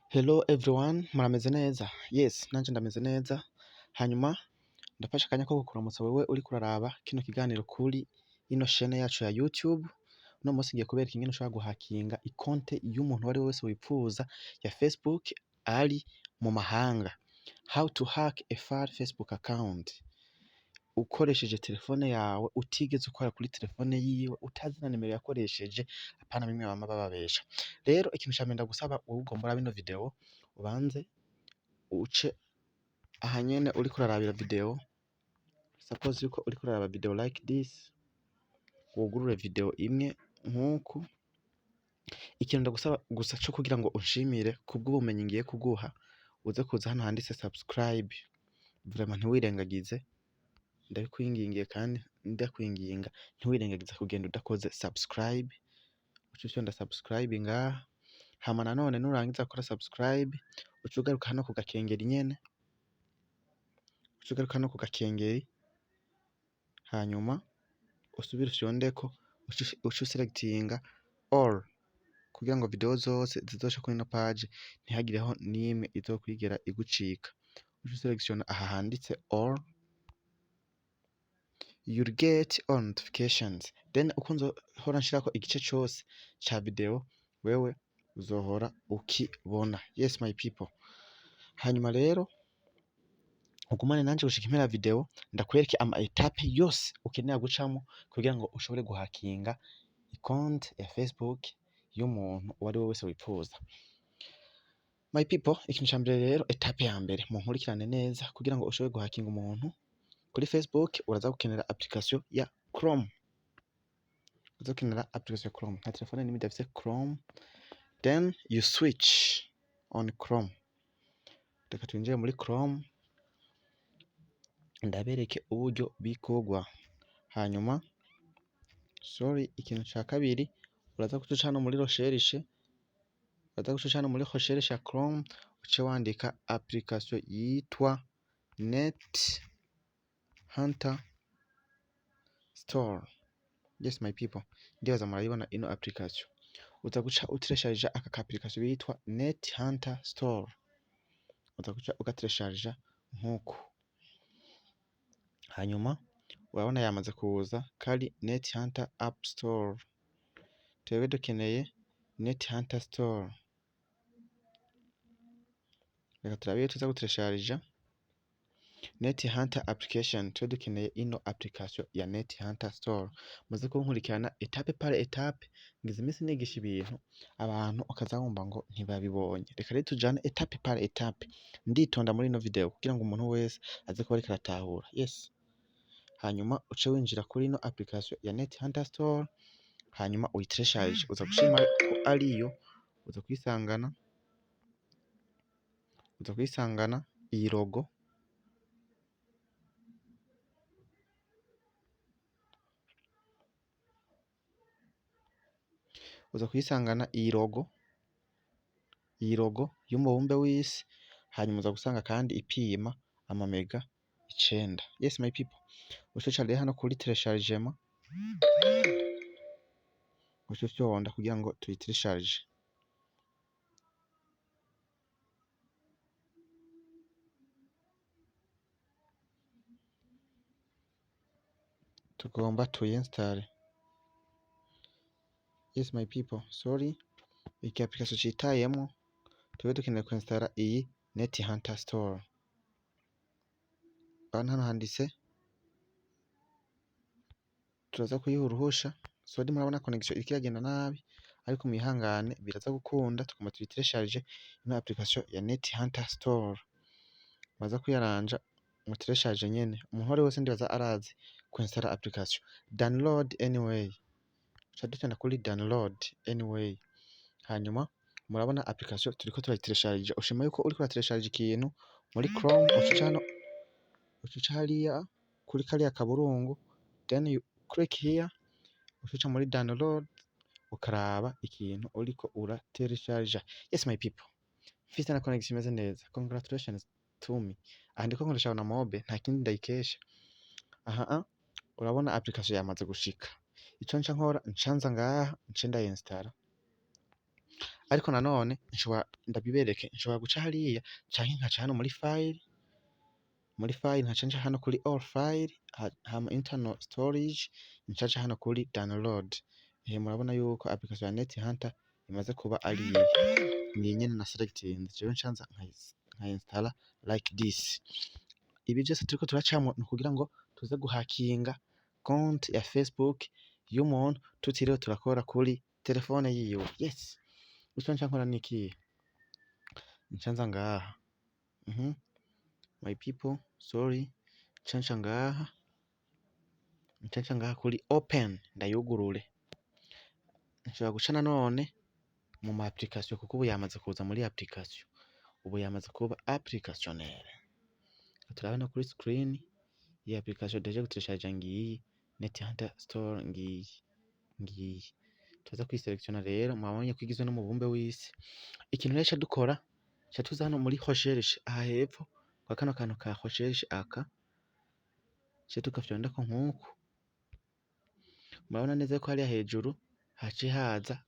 Hello everyone, murameze neza? Yes, nanje ndameze neza. Hanyuma ndafashe akanya ko kukuramutsa wewe uriko uraraba kino kiganiro kuri ino chaîne yacu ya YouTube. Uno munsi ngiye kubereka ingene ushobora guhakinga ikonte y'umuntu uwari we wese wipfuza ya Facebook ari mu mahanga. How to hack a far Facebook account. Ukoresheje telefone yawe utigeze ukora kuri telefone yiwe, utazi na nimero yakoresheje, apana bimwe bama bababesha. Rero ikintu ca mbere ndagusaba wowe ugomba urabe ino video, ubanze uce aha nyene uriko urarabira video. Suppose yuko uriko uraraba video like this, wugurure video imwe nkuku. Ikintu ndagusaba gusa co kugira ngo unshimire kubw'ubumenyi ngiye kuguha, uze kuza hano handitse subscribe. Vraiment ntiwirengagize, ndabikwingingiye kandi ndakwinginga, ntiwirengagize kugenda udakoze subscribe. Uce ufyonda subscribe ngaha, hama nanone nurangiza gukora subscribe, uce ugaruka hano ku gakengeri nyene, uce ugaruka hano ku gakengeri, hanyuma usubire ufyondeko, uce uselectinga all kugira ngo video zose zizoca kuri ino page ntihagireho n'imwe izokwigera igucika. Uce uselectiona aha handitse all, you'll get all notifications. Then uko nzohora nshirako igice cose ca video, wewe uzohora ukibona. Yes my people. Hanyuma rero ugumane nanje gushika impera ya video, ndakwereke ama étapes yose ukenera gucamo kugira ngo ushobore guhakinga ikonte ya Facebook y'umuntu uwari we wese wipfuza. My people, ikintu ca mbere rero, étape ya mbere, munkurikirane neza, kugira ngo ushobore guhakinga umuntu kuri Facebook uraza gukenera application ya Chrome. Uraza gukenera application ya Chrome. Nta telefone n'imwe idafise Chrome. Then you switch on Chrome. Reka twinjire muri Chrome, ndabereke uburyo bikorwa. Hanyuma, sorry, ikintu ca kabiri, uraza guca hano muri recherche, uraza guca hano muri recherche ya Chrome, uce wandika application yitwa Net Hunter Store. Yes my people, ndibaza murayibona ino application. Uza guca uteresharija aka ka application bitwa Net Hunter Store. Uza guca ugateresharija nkuku. Hanyuma urabona yamaze kuza kari Net Hunter App Store. Twebwe dukeneye Net Hunter Store. Reka turabe iyo tuza guteresharija Net Hunter application. Twe dukeneye ino application ya Net Hunter Store. Muze kunkurikirana étape par étape. Ngize iminsi nigisha ibintu abantu ukaza wumva ngo ntibabibonye. Reka rero tujane étape par étape. Nditonda muri ino video kugira ngo umuntu wese aze kuba ariko aratahura. Yes. Hanyuma uce winjira kuri ino application ya Net Hunter Store, hanyuma uyiteresharije. Uza gushima ko ariyo, uza kuyisangana iyi logo. Uza kuyisangana iyi logo y'umubumbe w'isi, hanyuma uza gusanga kandi ipima amamega 9. Yes my people. Uce uca rero hano kuri téléchargement, uce ufyonda kugira ngo tuyiteresharije. Tugomba tuyinstale. Yes my people, sorry, iki application citayemwo, tube dukeneye kuinstalla iyi Net Hunter Store. Bana hano handitse turaza kuyiha uruhusha. Sorry, murabona connection iriko iragenda nabi, ariko mwihangane biraza gukunda. Tugomba tuyiteresharije ino application ya Net Hunter Store. Baza kuyaranja muteresharije nyene. Umuntu uwari wese ndibaza arazi kuinstalla application. Download anyway. Tuca dufyonda kuri download anyway. Hanyuma murabona application turiko turayiteresharija. Ushima yuko uriko urateresharija ikintu muri Chrome, uca hano, uca hariya kuri kariya kaburungu, then you click here, uca muri download ukaraba ikintu uriko urateresharija. Yes my people, mfise na connection imeze neza. Congratulations to me. Aha ndiko nkoresha na mobe, nta kindi ndayikesha. Aha urabona application yamaze gushika. Ico nca nkora, nca nza ngaha nce ndayinstalla. Ariko nanone nshobora, ndabibereke, nshobora guca hariya canke nkaca hano muri file, muri file nkaca nja hano kuri all file, hama internal storage, nca hano kuri download. Ehe, murabona yuko application ya Net Hunter imaze kuba ari iyi, ni nyene na selectinze jewe, ncanza nkainstalla like this. Ibi vyose turiko turacamwo ni ukugira ngo tuze guhakinga konti ya Facebook y'umuntu tutiriwe turakora kuri telefone yiwe. Yes, ico nca nkora ni ikihe? Nca nza ngaha, my people, sorry, nca nca ngaha, nca nca ngaha kuri open, ndayugurure. Nshobora guca nanone mu ma application, kuko ubu yamaze kuza muri application, ubu yamaze kuba applicationnel. Turabe no kuri screen iyi application deje gutélécharger, ngiyi Net Hunter Store, ngiyi, ngiyi. Tuza kwiselectiona rero, mwabonye ko igizwe n'umubumbe w'isi. Ikintu rero ca dukora, ca tuza hano muri recherche aha hepfo kwa kano kantu ka recherche aka, ca tugafyondako nkuku. Murabona neza ko hariya hejuru haciye haza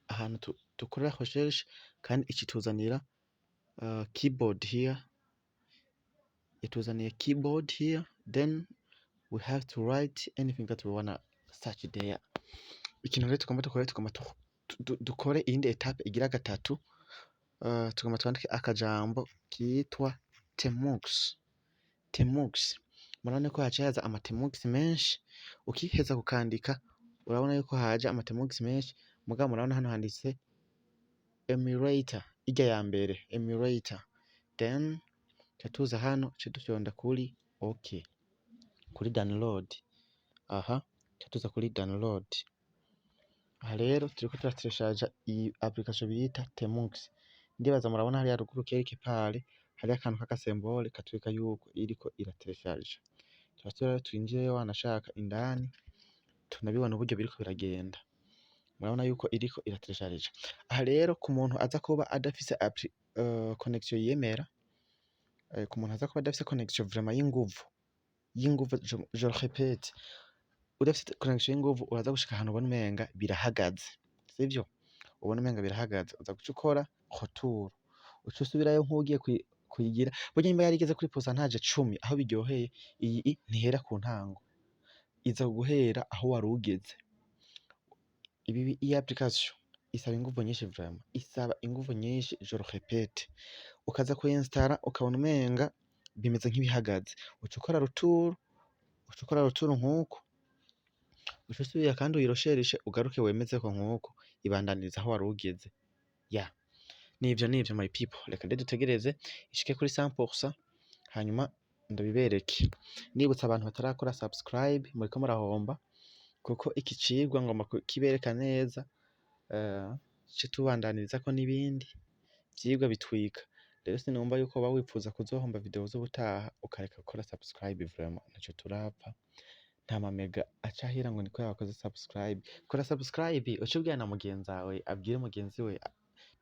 ahantu dukorera recherche, kandi icituzanira keyboard here, ituzaniye keyboard here. Then we have to write anything that we wanna search there. Ikintu rero tugomba dukore, tugomba dukore iyindi étape igira gatatu. Tugomba twandike akajambo kitwa Termux. Termux, murabona ko haciye haza ama Termux menshi. Ukiheza kukandika, urabona yuko haje ama Termux menshi, mugabo murabona hano handitse emulator, irya ya mbere emulator. Then ca tuza hano, ca dufyonda kuri ok, kuri download. Aha ca tuza kuri download. Aha rero turiko turatélécharger iyi application bita Termux. Ndibaza murabona hariya ruguru quelque part hariyo akantu k'aga symbole katwereka yuko iriko iratélécharger. Turasubira rero twinjireyo wanashaka indani, tunabibona uburyo biriko biragenda. Murabona yuko iriko iratélécharger. Aha rero, ku muntu aza kuba adafise connexion yiyemera, ku muntu aza kuba adafise connexion vraiment y'inguvu, y'inguvu, je le répète, udafise connexion y'inguvu, uraza gushika ahantu ubona umenga birahagaze, sivyo? Ubona umenga birahagaze, uza guca ukora retour, uca usubirayo nk'uwugiye kuyigira. Burya nimba yarigeze kuri pourcentage 10, aho biryoheye, iyi ntihera ku ntango, iza guhera aho wari ugeze. Ibi, iyi application isaba inguvu nyinshi, vraiment isaba inguvu nyinshi, je le répète. Ukaza kuyinstalla ukabona umenga bimeze nk'ibihagaze, uca ukora retour, uca ukora retour nkuko, uca usubira kandi uyirosherishe, ugaruke wemezeko nkuko, ibandaniriza aho wari ugeze. Ya, nivyo, nivyo, my people. Reka rero dutegereze ishike kuri 100%, hanyuma ndabibereke. Nibutsa abantu batarakora subscribe, muriko murahomba, kuko iki cigwa ngomba kukibereka neza, ce tubandaniririzako n'ibindi vyigwa bitwika. Rero sinumva yuko woba wipfuza kuzohomba video z'ubutaha ukareka gukora subscribe. Vraiment ntaco turapfa, nta mamega aca ahera ngo niko yakoze subscribe. Kora subscribe, uce ubwira na mugenzi wawe abwire mugenzi we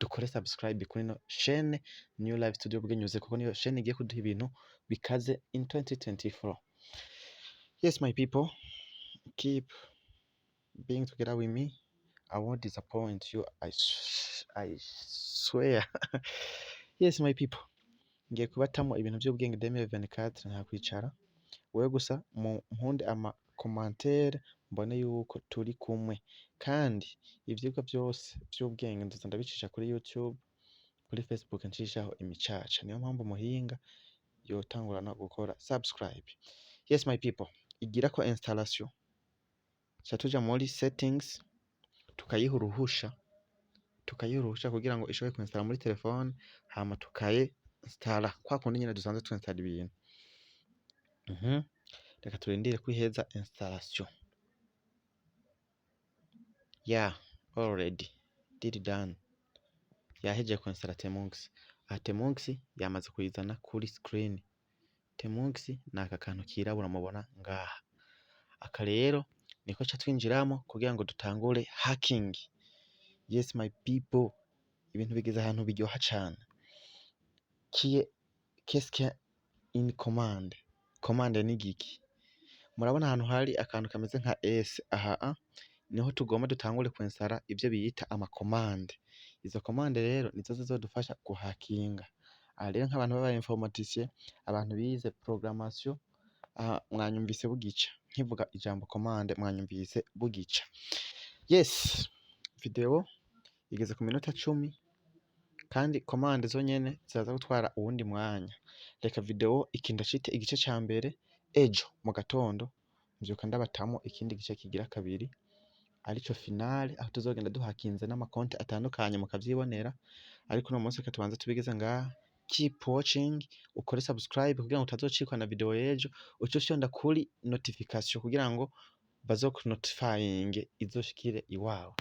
dukore subscribe kuri ino chaîne New Life Studio Bwenyuze, kuko niyo chaîne igiye kuduha ibintu bikaze in 2024. Yes, my people, keep being together with me. I won't disappoint you, I swear. Yes, my people, ngiye kubatamo ibintu by'ubwenge 2024, nta kwicara. Wewe gusa mu mpunde ama commentaire, mbone yuko turi kumwe. Kandi ivyigwa vyose vy'ubwenge nzoza ndabicisha kuri YouTube, kuri Facebook ncishaho imicaca. Niyo mpamvu muhinga yotangurana gukora subscribe. Yes, my people, igira ko installation, ca tuja muri settings, tukayiha uruhusha, tukayiha uruhusha kugira ngo ishobore kuinstalla muri telefone, hama tukaye installa kwa kundi nyene dusanzwe twinstalla ibintu. Reka turindire ko iheza installation. Yeah, already did done. Yahejeje kuinstalla Termux. Aha Termux yamaze kuyizana kuri screen. Termux ni aka kantu kirabura mubona ngaha. Aka rero niko ca twinjiramo kugira ngo dutangure hacking. Yes, my people, ibintu bigeze ahantu biryoha cane. Kie qu'est-ce que une commande? Commande ni igiki? Murabona ahantu hari akantu kameze nka S aha, niho tugomba dutangure kuinstalla ivyo bita ama commande. Izo commande rero nizo zizodufasha guhakinga. Aha rero, nk'abantu b'aba informaticiens, abantu bize programmation, aha mwanyumvise bugica nkivuga ijambo commande, mwanyumvise bugica. Yes, video igeze ku minota 10, kandi commande zonyene ziraza gutwara uwundi mwanya. Reka video iki ndacite igice ca mbere. Ejo mu gatondo mvyuka ndabatamwo ikindi gice kigira kabiri, arico finale, aho tuzogenda duhakinze n'amakonti atandukanye mukavyibonera. Ariko uno munsi reka tubanze tubigeze ngaha. Keep watching, ukore subscribe kugira ngo utazocikwa na video y'ejo, uce ufyonda kuri notification kugira ngo bazokunotifyinge, izoshikire iwawe.